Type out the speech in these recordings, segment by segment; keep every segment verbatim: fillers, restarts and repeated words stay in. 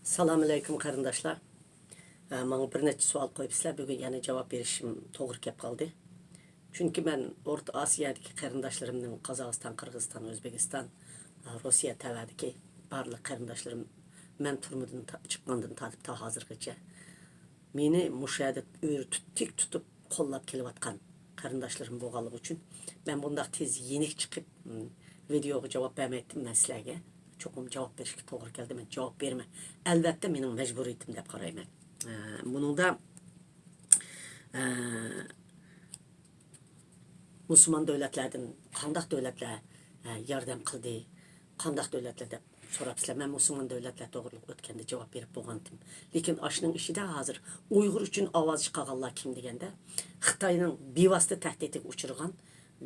سالام ئەلەيكۇم قېرىنداشلار. ئە، ماڭا بىر نەچچە سوئال قويۇپسىلەر، بۈگۈن يەنە جاۋاب بېرىشىم توغرا كەپ قالدى. چۈنكى مەن ئورتا ئاسىيادىكى قېرىنداشلىرىمنىڭ، قازاقىستان، قىرغىزىستان، ئۆزبېكىستان، ئە، روسىيە تەۋەدىكى بارلىق قېرىنداشلىرىم، مەن تۈرمىدىن تا-، چىققاندىن تارتىپ تا ھازىرغىچە مېنى مۇشۇ يەردە ئۆرە تۇت-، تىك تۇتۇپ قوللاپ كېلىۋاتقان قېرىنداشلىرىم بولغانلىقى ئۈچۈن، مەن بۇنداق تېز يېنىك چىقىپ، م، ۋىدېيوغا جاۋاب بەرمەيتتىم. مەن سىلەرگە چوقۇم جاۋاب بېرىشكە توغرا كەلدى. مەن جاۋاب بېرىمەن. ئەلۋەتتە، مېنىڭ مەجبۇرىيىتىم دەپ قارايمەن. ئە، بۇنىڭدا، ئە، مۇسۇلمان دۆلەتلەردىن قانداق دۆلەتلەر، ئە، ياردەم قىلدى، قانداق دۆلەتلەر دەپ سوراپسىلەر. مەن مۇسۇلمان دۆلەتلەر توغرىلىق ئۆتكەندە جاۋاب بېرىپ بولغانتىم. لېكىن ئاشۇنىڭ ئىچىدە ھازىر ئۇيغۇر ئۈچۈن ئاۋاز چىقارغانلار كىم دېگەندە، خىتاينىڭ بىۋاسىتە تەھدىتىگە ئۇچرىغان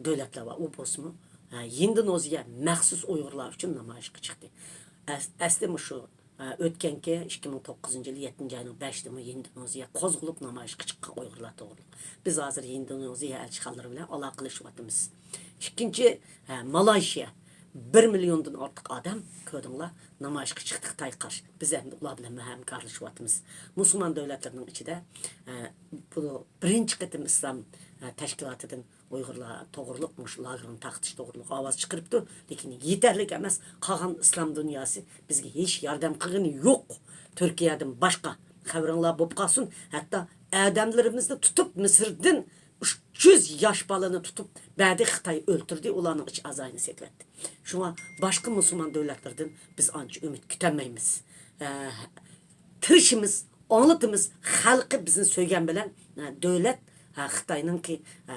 دۆلەتلەر بار. ئۇ بولسىمۇ، ھە، ھىندونېزىيە مەخسۇس ئۇيغۇرلار ئۈچۈن نامايىشقا چىقتى. ئەس-، ئەسلى مۇشۇ، ھە، ئۆتكەنكى ئىككى مىڭ توققۇزىنچى يىل يەتتىنچى ئاينىڭ بەشىدىمۇ ھىندونېزىيە قوزغىلىپ نامايىشقا چىققان ئۇيغۇرلار توغرىلىق. بىز ھازىر ھىندونېزىيە ئەلچىخانىلىرى بىلەن ئالاقىلىشىۋاتىمىز. ئىككىنچى، ھە، مالايشىيا. بىر مىليوندىن ئارتۇق ئادەم، كۆردۈڭلار، نامايىشقا چىقتى خىتايغا قارشى. بىز ئەمدى ئۇلار بىلەن ھەمكارلىشىۋاتىمىز. مۇسۇلمان دۆلەتلىرىنىڭ ئىچىدە، ئە، بۇ بىرىنچى قېتىم ئىسلام، ئە، تەشكىلاتىدىن ئۇيغۇرلار توغرۇلۇق مۇشۇ لاگېرنى تارقىتىش توغرۇلۇق ئاۋاز چىقىرىپتۇ. لېكىن يېتەرلىك ئەمەس. قالغان ئىسلام دۇنياسى بىزگە ھېچ ياردەم قىلغىنى يوق. تۈركىيەدىن باشقا. خەۋىرىڭلار بولۇپ قالسۇن. ھەتتا ئادەملىرىمىزنى تۇتۇپ مىسىردىن ئۈچ يۈز ياش بالىنى تۇتۇپ بەردى، خىتاي ئۆلتۈردى، ئۇلارنىڭ ئىچ ئەزايىنى سېتىۋەتتى. شۇڭا باشقا مۇسۇلمان دۆلەتلىرىدىن بىز ئانچە ئۈمىد كۈتەلمەيمىز. ئە، تىرىشىمىز، ئاڭلىتىمىز، خەلقى بىزنى سۆيگەن بىلەن، ئە، دۆلەت، ئە، خىتاينىڭكى، ئە،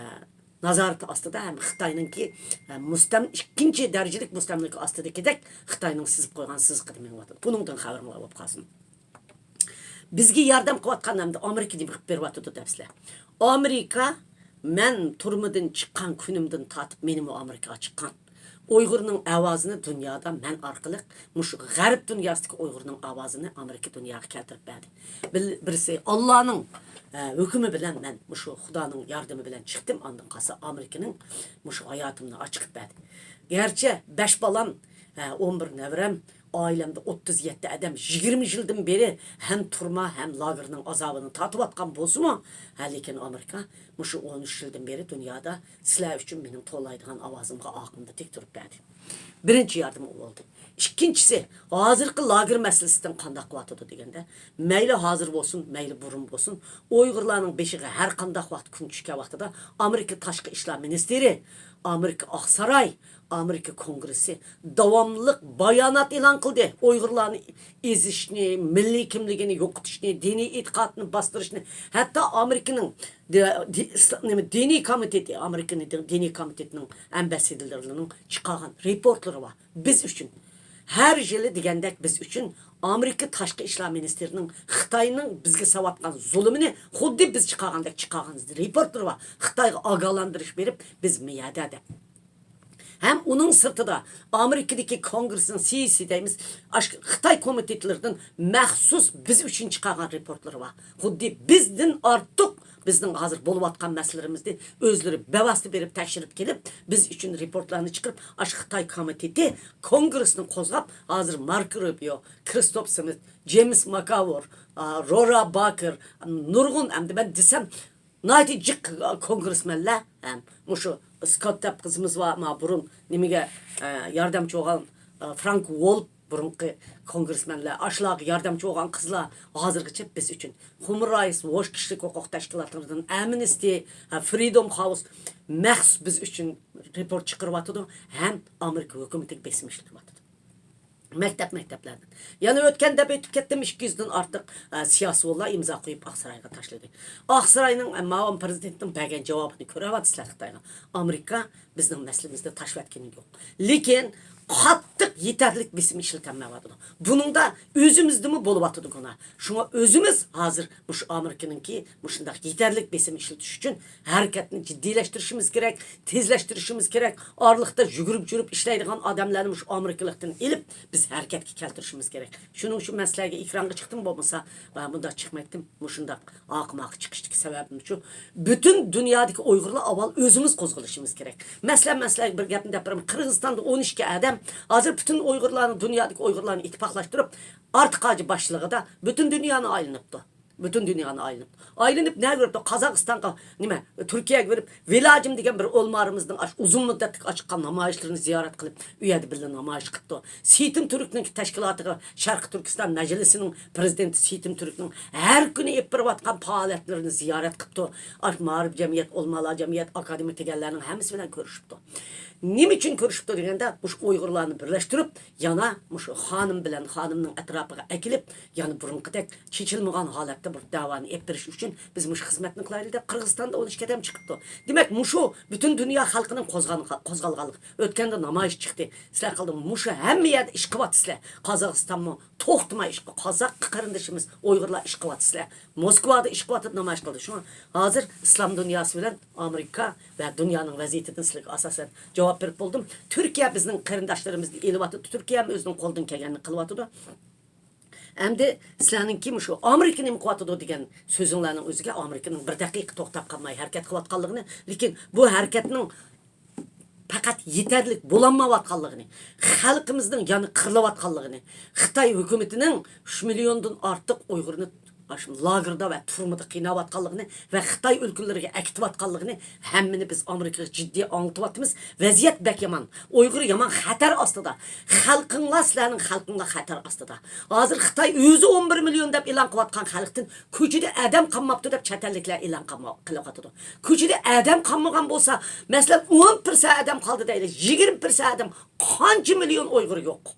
نازارىتى ئاستىدا ھەم خىتاينىڭكى، ئە، مۇستەم-، ئىككىنچى دەرىجىلىك مۇستەملىكە ئاستىدىكىدەك خىتاينىڭ سىزىپ قويغان سىزىقىدا مېڭىۋاتىدۇ. بۇنىڭدىن خەۋىرىڭلار بولۇپ قالسۇن. بىزگە ياردەم قىلىۋاتقان ئەمدى ئامېرىكا نېمە قىلىپ بېرىۋاتىدۇ دەپسىلەر. ئامېرىكا، مەن تۈرمىدىن چىققان كۈنۈمدىن تارتىپ مېنىمۇ ئامېرىكىغا چىققان. ئۇيغۇرنىڭ ئاۋازىنى دۇنيادا مەن ئارقىلىق مۇشۇ غەرب دۇنياسىدىكى ئۇيغۇرنىڭ ئاۋازىنى ئامېرىكا دۇنياغا كەلتۈرۈپ بەردى. بىل-، بىرسى ئاللانىڭ، ئە، ھۆكمى بىلەن مەن مۇشۇ خۇدانىڭ ياردىمى بىلەن چىقتىم. ئاندىن قالسا ئامېرىكىنىڭ مۇشۇ ھاياتىمنى ئاچىقىپ بەردى. گەرچە بەش بالام، ئە، ئون بىر نەۋرەم، ئائىلەمدە ئوتتۇز يەتتە ئادەم يىگىرمە يىلدىن بېرى ھەم تۈرمە، ھەم لاگېرنىڭ ئازابىنى تارتىۋاتقان بولسىمۇ، ھە، لېكىن ئامېرىكا مۇشۇ ئون ئۈچ يىلدىن بېرى دۇنيادا سىلەر ئۈچۈن مېنىڭ توۋلايدىغان ئاۋازىمغا ئاقىمدا تىك تۇرۇپ بەردى. بىرىنچى ياردىمى ئۇ بولدى. ئىككىنچىسى، ھازىرقى لاگېر مەسىلىسىدىن قانداق قىلىۋاتىدۇ دېگەندە، مەيلى ھازىر بولسۇن، مەيلى بۇرۇن بولسۇن، ئۇيغۇرلارنىڭ بېشىغا ھەر قانداق ۋاقىت كۈن چۈشكەن ۋاقتىدا ئامېرىكا تاشقى ئىشلار مىنىستىرى، ئامېرىكا ئاقساراي، ئامېرىكا كونگرېسسى داۋاملىق بايانات ئېلان قىلدى. ئۇيغۇرلارنى ئېزىشنى، مىللىي كىملىكىنى يوقىتىشنى، دىنىي ئېتىقادنى باستۇرۇشنى، ھەتتا ئامېرىكىنىڭ دى-، دى-، ئىسلا-، نېمە، دىنىي كومىتېتى، ئامېرىكىنىڭ دىنىي كومىتېتىنىڭ ئەمبەسسىدورلىرىنىڭ چىقارغان رېپورتلىرى بار. بىز ئۈچۈن. ھەر يىلى دېگەندەك بىز ئۈچۈن ئامېرىكا تاشقى ئىشلار مىنىستىرىنىڭ خىتاينىڭ بىزگە ساۋاتقان زۇلۇمىنى خۇددى بىز چىقارغاندەك چىقارغان رېپورتلىرى بار. خىتايغا ئاگاھلاندۇرۇش بېرىپ، بىز مۇ يەردە دەپ. ھەم ئۇنىڭ سىرتىدا ئامېرىكىدىكى كونگرېسنىڭ سى ئى سى دەيمىز، ئاشۇ خىتاي كومىتېتلىرىدىن مەخسۇس بىز ئۈچۈن چىقارغان رېپورتلىرى بار. خۇددى بىزدىن ئارتۇق بىزنىڭ ھازىر بولۇۋاتقان مەسىلىلىرىمىزنى ئۆزلىرى بىۋاسىتە بېرىپ تەكشۈرۈپ كېلىپ، بىز ئۈچۈن رېپورتلارنى چىقىرىپ، ئاشۇ خىتاي كومىتېتى كونگرېسنى قوزغاپ، ھازىر ماركو روبىيو، كرىستوپ سمىت، جېيمىس ماكاۋور، ئا، رورا باكېر، نۇرغۇن، ئەمدى مەن دېسەم، ناھايىتى جىق كونگرېسمېنلەر، ھەم مۇشۇ سكوت دەپ قىزىمىز بار، ما بۇرۇن نېمىگە، ئە، ياردەمچى بولغان، ئە، فرانك ۋولپ بۇرۇنقى كونگرېسمېنلەر، ئاشۇلارغا ياردەمچى بولغان قىزلار ھازىرغىچە بىز ئۈچۈن. خۇمەن رايتس ۋوچ كىشىلىك ھوقۇق تەشكىلاتلىرىدىن ئەمنىستى، ھە، فرىدوم خاۋس مەخسۇس بىز ئۈچۈن رېپورت چىقىرىۋاتىدۇ ھەم ئامېرىكا ھۆكۈمىتىگە بېسىم ئىشلىتىۋاتىدۇ. مەكتەپ، مەكتەپلەردىن. يەنە ئۆتكەندە ئېيتىپ كەتتىم، ئىككى يۈزدىن ئارتۇق، ئە، سىياسىيونلار ئىمزا قويۇپ ئاقسارايغا تاشلىدى. ئاقساراينىڭ، ئە، مۇئاۋىن پىرېزىدېنتىنىڭ بەرگەن جاۋابىنى كۆرۈۋاتىسىلەر خىتايغا. ئامېرىكا بىزنىڭ مەسىلىمىزنى تاشلىۋەتكىنى يوق. لېكىن قاتتىق يېتەرلىك بېسىم ئىشلىتەلمەيۋاتىدۇ. بۇنىڭدا ئۆزىمىزدىمۇ بولۇۋاتىدۇ گۇناھ. شۇڭا ئۆزىمىز ھازىر مۇشۇ ئامېرىكىنىڭكى مۇشۇنداق يېتەرلىك بېسىم ئىشلىتىش ئۈچۈن ھەرىكەتنى جىددىيلەشتۈرۈشىمىز كېرەك، تېزلەشتۈرۈشىمىز كېرەك. ئارىلىقتا يۈگۈرۈپ يۈرۈپ ئىشلەيدىغان ئادەملەرنى مۇشۇ ئامېرىكىلىقتىن ئېلىپ، بىز ھەرىكەتكە كەلتۈرۈشىمىز كېرەك. شۇنىڭ ئۈچۈن مەن سىلەرگە ئېكرانغا چىقتىم، بولمىسا، مەن مۇنداق چىقمايتتىم. مۇشۇنداق ئاقىماققا چىقىشتىن سەۋەبىم شۇ، پۈتۈن دۇنيادىكى ئۇيغۇرلار ئاۋۋال ئۆزىمىز قوزغىلىشىمىز كېرەك. مەسىلەن، مەن سىلەرگە بىر گەپنى دەپ بېرىمەن. قىرغىزىستاندا ئون ئىككى ئادەم ھازىر پۈتۈن ئۇيغۇرلارنى، دۇنيادىكى ئۇيغۇرلارنى ئىتتىپاقلاشتۇرۇپ، ئارتىق ھاجى باشچىلىقىدا پۈتۈن دۇنيانى ئايلىنىپتۇ. پۈتۈن دۇنيانى ئايلىنىپتۇ. ئايلىنىپ نەگە بېرىپتۇ؟ قازاقىستانغا، نېمە، تۈركىيەگە بېرىپ، ۋىلاجىم دېگەن بىر ئۆلمارىمىزنىڭ ئاشۇ ئۇزۇن مۇددەتلىك ئاچىققان نامايىشلىرىنى زىيارەت قىلىپ، ئۇ يەردە بىللە نامايىش قىپتۇ. سېيىتىم تۈركنىڭ تەشكىلاتىغا، شەرقىي تۈركىستان مەجلىسىنىڭ پىرېزىدېنتى سېيىتىم تۈركنىڭ ھەر كۈنى ئېلىپ بېرىۋاتقان پائالىيەتلىرىنى زىيارەت قىپتۇ. ئاشۇ مائارىپ جەمئىيەت، ئۆلمالار جەمئىيەت، ئاكادېمىك دېگەنلەرنىڭ ھەممىسى بىلەن كۆرۈشۈپتۇ. نېمە ئۈچۈن كۆرۈشۈپتۇ دېگەندە، مۇشۇ ئۇيغۇرلارنى بىرلەشتۈرۈپ، يەنە مۇشۇ خانىم بىلەن خانىمنىڭ ئەتراپىغا ئەكېلىپ، يەنە بۇرۇنقىدەك چېچىلمىغان ھالەتتە بىر دەۋانى ئېلىپ بېرىش ئۈچۈن بىز مۇشۇ خىزمەتنى قىلايلى دەپ، قىرغىزىستاندا ئون ئىككى ئادەم چىقىپتۇ. دېمەك، مۇشۇ پۈتۈن دۇنيا خەلقىنىڭ قوزغالغان، قوزغالغانلىقى. ئۆتكەندە نامايىش چىقتى. سىلەر قىلدىڭ، مۇشۇ ھەممە يەردە ئىش قىلىۋاتىسىلەر. قازاقىستانمۇ توختىماي ئىش قىل-، قازاق قېرىندىشىمىز، ئۇيغۇرلار ئىش قىلىۋاتىسىلەر. موسكۋادا ئىش قىلىۋاتىدۇ، نامايىش قىلدى. شۇڭا ھازىر ئىسلام دۇنياسى بىلەن ئامېرىكا ۋە دۇنيانىڭ ۋەزىيىتىدىن سىلەرگە ئاساسەن جاۋاب بېرىپ بولدۇم. تۈركىيە بىزنىڭ قېرىنداشلىرىمىزنى ئېلىۋاتىدۇ. تۈركىيەمۇ ئۆزىنىڭ قولىدىن كەلگەننى قىلىۋاتىدۇ. ئەمدى سىلەرنىڭكى مۇشۇ ئامېرىكا نېمە قىلىۋاتىدۇ دېگەن سۆزۈڭلارنىڭ ئۆزىگە ئامېرىكىنىڭ بىر دەقىقە توختاپ قالماي ھەرىكەت قىلىۋاتقانلىقىنى، لېكىن بۇ ھەرىكەتنىڭ پەقەت يېتەرلىك بولالمايۋاتقانلىقىنى، خەلقىمىزنىڭ يەنە قىرىلىۋاتقانلىقىنى، خىتاي ھۆكۈمىتىنىڭ ئۈچ مىليوندىن ئارتۇق ئۇيغۇرنى ئاشۇ لاگېردا ۋە تۈرمىدە قىيناۋاتقانلىقىنى ۋە خىتاي ئۆلكىلىرىگە ئەكېتىۋاتقانلىقىنى ھەممىنى بىز ئامېرىكىغا جىددىي ئاڭلىتىۋاتىمىز. ۋەزىيەت بەك يامان. ئۇيغۇر يامان خەتەر ئاستىدا. خەلقىڭلار، سىلەرنىڭ خەلقىڭلار خەتەر ئاستىدا. ھازىر خىتاي ئۆزى ئون بىر مىليون دەپ ئېلان قىلىۋاتقان خەلقتىن كوچىدە ئادەم قالماپتۇ دەپ چەت ئەللىكلەر ئېلان قىلما-، قىلىۋاتىدۇ. كوچىدە ئادەم قالمىغان بولسا، مەسىلەن، ئون پىرسەنت ئادەم قالدى دەيلى، يىگىرمە پىرسەنت ئادەم، قانچە مىليون ئۇيغۇر يوق؟